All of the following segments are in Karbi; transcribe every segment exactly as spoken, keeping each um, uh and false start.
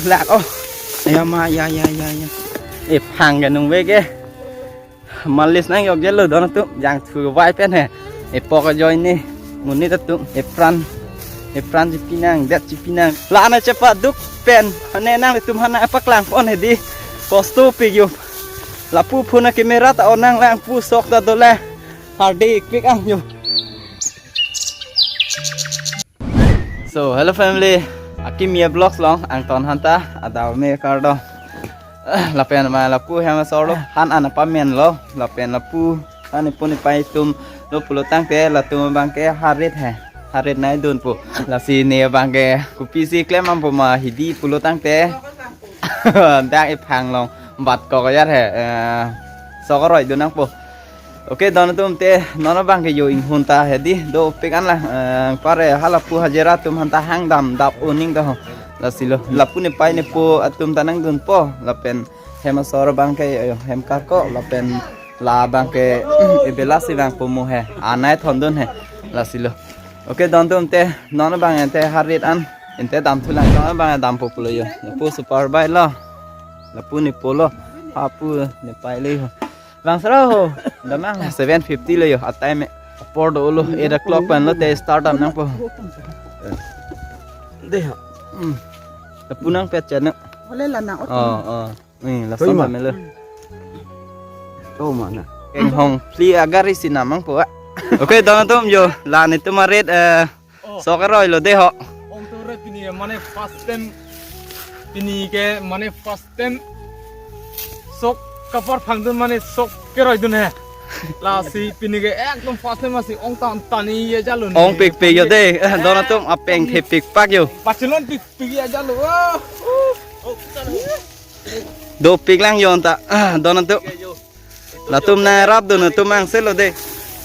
Lak, oh. Ya ma, ya, ya, ya, ya. Ephang ke nung veke. Malis nang yok jelo don atum, jangthu vai pen he. Epok ajoine. Monit atum, epran. Epran chipi nang, det chipi nang. La-an chepaduk pen. Hane nanglitum hana paklang pon hedi. Kosto pik yo. Lapu phone camera ta on nang lang pu sok ta dole. Hardik pik ang yo. So, hello family. Akimi Vlogs along, angton hanta, adau me kardom. Lapen ma lapu hem asor lo, han an apamenlo, lapen lapu, han ipu nepei atum lo pulo tangte, latum abang ke harit he, harit nai dun pu. Lasi ne abang ke, kopisi klem am pu ma hedi pulo tangte. Dak ephang along, bat kok yar he, eh, sok aroi dun nang pu. Oke, don atum te, non abang ke yo inghun ta hedi, dopik an la, eh, pare halapu hajira atum hanta hang dam dap oning ta ho. Lasi lo, lapu nepei nepo atum ta nang dunpo, lapen hem asor abang ke, eh, hem karko, lapen la abang ke, ebela si vangpo mo he, anai thon dun he, lasi lo. Oke, don atum te, non abang ente harit an, ente dam thulang, non abang dampo pulo yo, lapu super bike lo, lapu nepo lo, hapu nepei le ho. Bang sera ho. Damnang seven fifty lo yo. Atai me. Apor dolo eight o'clock pen lote start dam nangpo. Dei ha. Hmm. Lapu nang pet channel. Ole la na ot. Oh, oh. Hmm, la. Toi son ma. Dam lo. To ma na. Keng hong pli agar isi namang po. Oke, don atum yo. La netum arit, eh, Oh. Sok aroi lo dei ho. Ong to re pini mane first time. Pini ke mane first time. Sok kapar phang dun mane sok keroi dun he. Lasi pini ke ekdom first time lasi ong tan tani ye jalo ne. Ong pik pik yo dei. Eh, don atum apeng the pik pak yo. Pachelon pik pik ye jalo. Oh. Dopik lang yo anta. Ah, don atum. Latum na rap dun atum ang selo dei.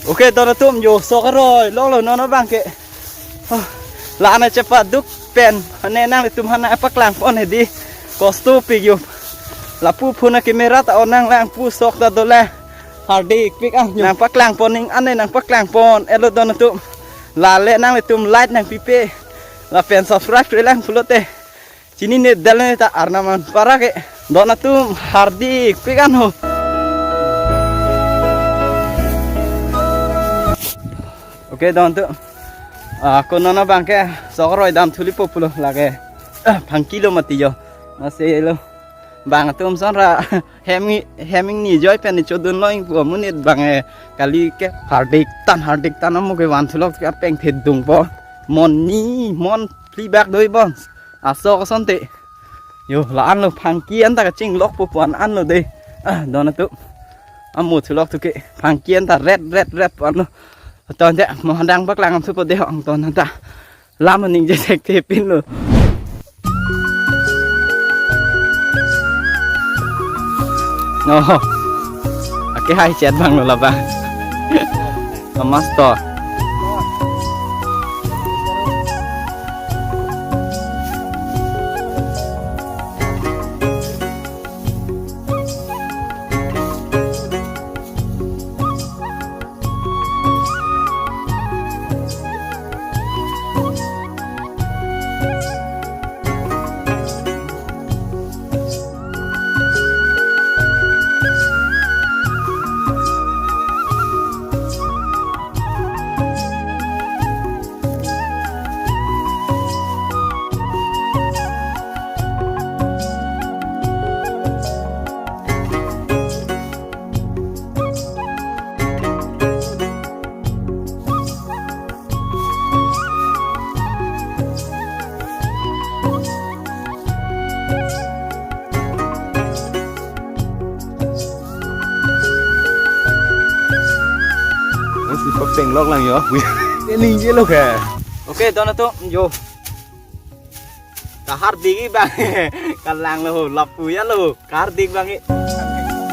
Oke, don atum yo sok aroi, longlo non abang ke. Oh, la-an chepaduk pen, hane nanglitum hana paklang pon hedi. Kosto pik yo. Lapu phone camera ta on nang lang pu sok ta dole. Hardik pik ang yo. Nang paklang pon ning ane nang paklang pon. Elo don atum. Lale nanglitum like nang pipe. Lapen subscribe re lang pulote. Chini ne dal ne ta arnaman para ke. Don atum hardik pik an ho. Oke, don atum. Ah, ko non abang ke sok aroi dam thuli po pulo lake. Ah, phang kilo mati yo. Masih lo. Bang atum son ra hem ni, hem ni joi pen ni chodun lo ing pu amonit abang, eh, kali ke hardik tan, hardik tan amo ke van thulok ke apeng thedung po. Mon ni, mon pli bak doi bon. Asok asonte. Yo, la-an lo phangki an ta kachinglok po pu an lo dei. Ah, don atum. Amo thulok thu ke phangki an ta ret ret ret pu an lo. Ton te mo handang paklang am thu po dei ho angton ta. Lam aning je thek the pin lo. No. Ake hai chet bang lo labang. Mamas to. Masih pepeng lok lang yo. Ini ye lo ke. Oke, don atum yo. Kahardik bang. Kalang lo, lapu ya lo. Kahardik bang.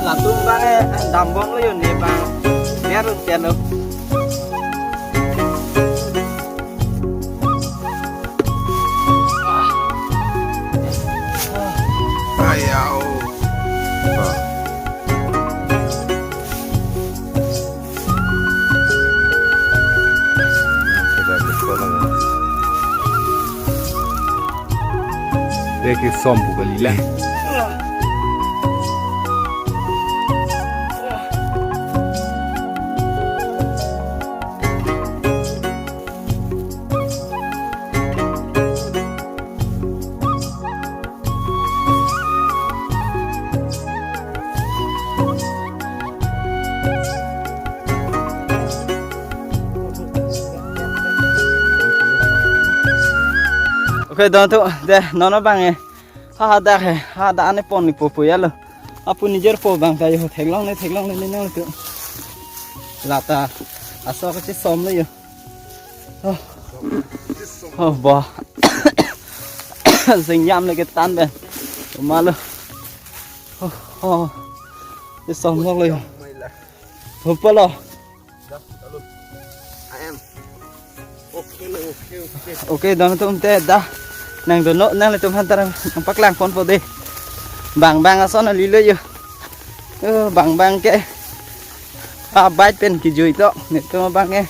Latum bang, eh, dambong lo yo ne bang. Biar lo, biar lo. Ayau. Ke som pu kali la. Okay, don atum, de, non abang e. Ha, hadak he, hadak ane pon ni po po ya lo. Apu nijer po abang ta yo, theklong ne, theklong ne, ne, ne, tu. Lata, aso kachi som lo yo. Oh. Oh, ba. Singjam le ketan be. Malo. Oh, oh. Ye som lo yo. Ho palo. Okay, don atum te da. Nang dono, nanglitum aphan ta nangpaklang ponpo de. Bang bang ason ali lo yo. Eh, bang bang ke. Ah, bike pen kejui to. Netum abang e.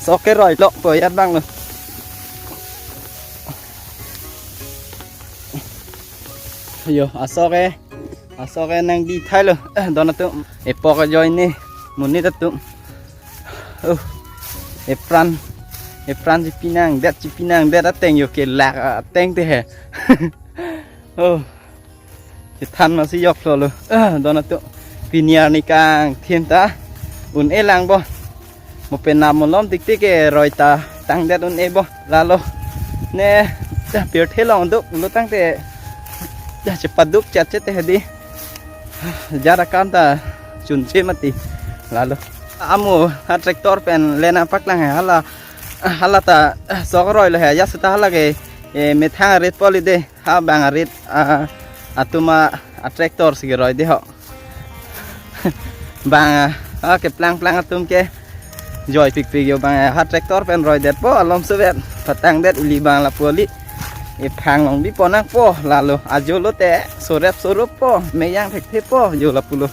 Sok keroi lo po ya bang lo. Yo, aso ke. Aso ke nangdi thai lo. Eh, don atum. Epok ajoine. Monit atum. Oh. Epran. Epran chipi nangdet, chipi nangdet ateng yo kelak ateng te he. Oh. Chethan masi yok lo lo. Eh, don atum. Pini arni kangthim ta un-e lang bo. Mo penap malom tik tik ke roi ta tangdet un-e bo. Lalo. Ne, dah pirthe long duk lo tangte. Dah chepaduk chat chat te hedi. Jara kan ta chunche mati. Lalo. Amo ha tractor pen le nangpaklang he hala. Hala ta sok roi lo he ya seta hala ke, eh, methang arit poli de. Ha bang arit, ah, atum a, a tractor si keroi de ho. Bang, ah, ah, keplang plang atum ke. Joi pik pik yo bang, ah, ha tractor pen roi det po, alom suvet. Patang det ili bang lapu ali. Ephang long di po nangpo, lalo ajo lo te, sorep sorop po, meyang thek thek po, yo lapu lo.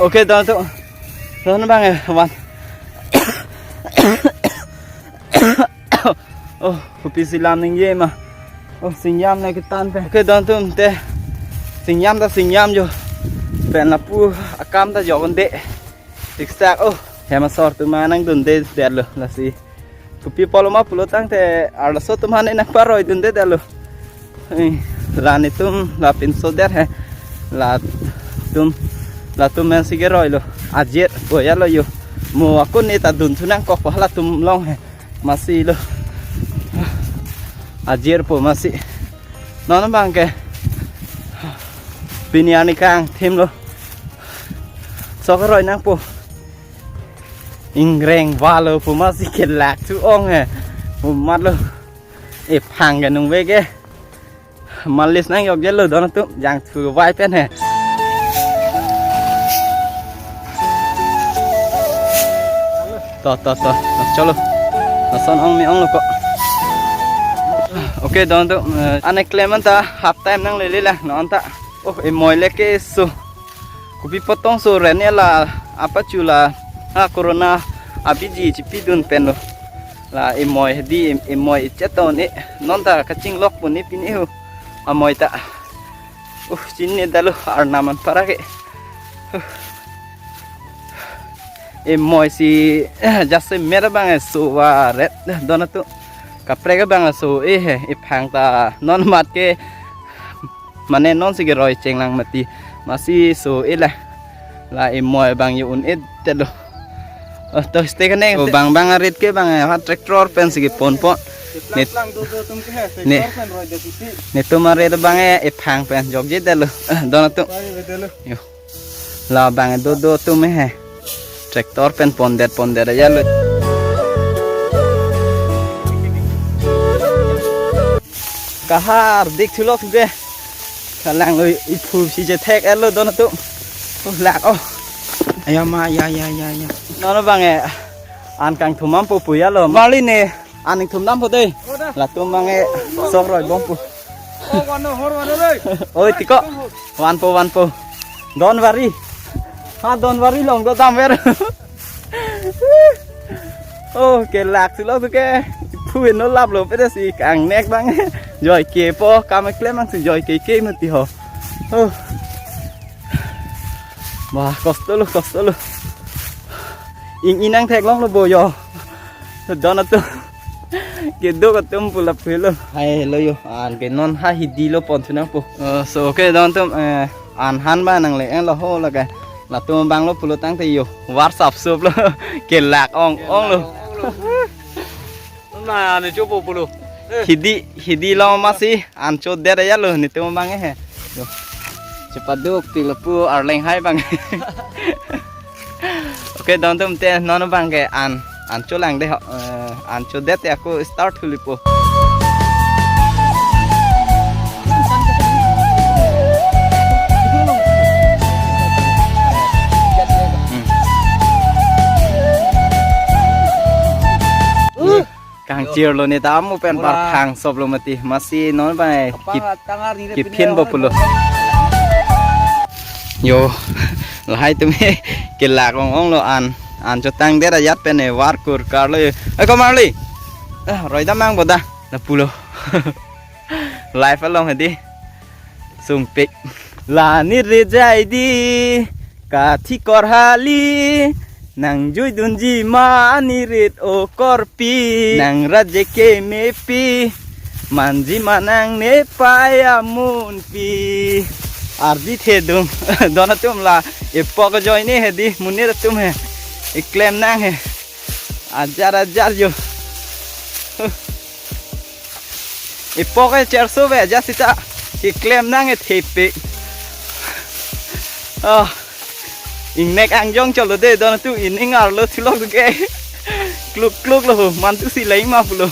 Okay, don atum. Don bang e, wan. Oh, kopi si lam ningje ma. Oh, singjam ne ketan pe. Okay, don atum te. Singjam ta singjam jo. Pen lapu akam ta jok un-e. Siksak, oh, hem asor atum nangdunde det lo lasi. Kopi apotlo ma pulo tangte arloso atum aphan nangparoi dunde det lo. Eh, la netum la pinso det he. Latum, latum men si keroi lo. Ajir, boya lo yo. Mo akun ne ta dun thu nangkok pa latum long he. Masi lo. Ajir po masi. Non bang ke. Pini arni kangthim lo. Sok roi nangpo. Ingreng valo pu masi kelak thu ong he. Pu mat lo. Ephang ke nung ve ke. Malis nang yok je lo don atum jangthu vai pen he. To, to, to. Chalo. Lason ong me-ong lo ko. Okay, don atum, eh, ane klem an ta half time nanglele la non ta. Oh, emoi le ke so. Kopi apot tong so ren e la apachu la ha corona abiji chipidun pen lo. La emoi hedi em-, emoi echet un-e non ta kachinglok pon e pine ho. Amoi ta. Uh, chini det lo arnam an para ke. Uh. Emoi si jasemet abang e so va ret don atum. Kaprek abang e so-e he ephang ta non mat ke. Mane non si keroi chenglang mati. Masi so-e la. La emoi abang yo un-e det lo. Oh, to ste kane. Oh, bang bang arit ke bang, eh, ha tractor pen si kepon pon. Net. Lang do do tum ke he, ne. Tractor pen roi det isi. Netum arit abang, eh, ephang pen jokje det lo. Eh, don atum. Pai ve det lo. Yo. La bang do do atum he. Tractor pen pondet pondet ya lo. Kahar dik thulok de. Kalang lo iphu si je thek-et lo don atum. Oh, lak, oh. Aya ma, ya, ya, ya, ya. Non abang e, an kangthum dampo pu ya lo. Marli ne, an ingthum dampo dei. Latum abang e, sok roi bompo. Oh, one, hor one, roi. Oi, tiko. Vanpo, vanpo. Don't worry. Ha, don't worry, long do damver. Oh, kelak si lo tu ke. Phu no lap lo, pede si kangnek abang. Joike po, kam klem abang si joike ke mati ho. Oh. Wah, kosto lo, kosto lo. Ing inang theklong lo bo yo. Don atum. Keduk atum pulap helo. Hai, hello yo. An ke non ha hidi lo pon thu nangpo. Eh, so, okay, don atum, eh, an han ba nangle-en lo ho la ke. Latum abang lo pulo tangte yo. War sapsup lo. Kelak ong ong lo. Na, ne chopo pulo. Eh. Hidi, hidi lo masi, an chodet ya lo, netum abang e he. Yo. Chepaduk tik lo pu arleng hai abang. Okay, don atum te non abang ke an, an cholang dei ho, eh, an chodet ya ko start huli po. Hmm. Kangchir lo ne ta amu pen. Mura. Bar khang sop lo mati. Masi non bai kip-, kephin bo pulo. Yo, lahai atum he kelak ong ong lo an. An chotang det ajat pen e war kur kar lo. Eh, ko Marli. Eh, roi dam mang bo da. Na pulo. Live along hedi. Sungpik. La ni rejai di. Kathi korhali. Nang jui dunji ma ni rit o korpi. Nang raje ke mepi. Manji manang ne paya munpi. Ardi thedung. Don atum la. Epok join ne hedi. Monit atum he. Eklem nang he. Ajar ajar yo. Epok e cherso ve aja sita. Keklem nang e thepe. Oh. Ingnek angjong cholo dei don atum, ining arlo thulok ke. Kluk kluk lo, mantu si leng ma pulo.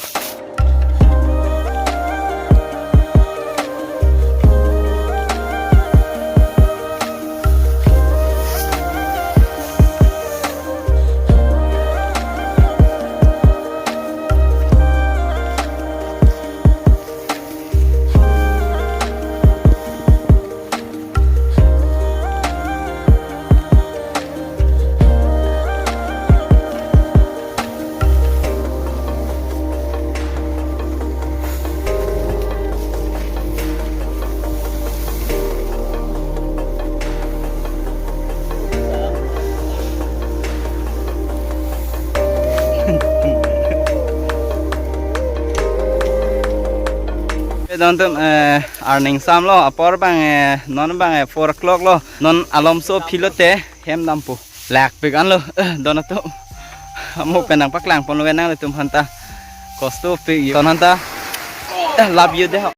Don atum, eh, arning sam lo, apor abang, eh, non abang, eh, four o'clock lo, non alomso aphi lote hem dampo. Lak pik an lo, eh, don atum. Amo pen nangpaklang ponlo ve nanglitum aphanta. Kosto pik yo. Ton aphanta. Eh, love you dei ho.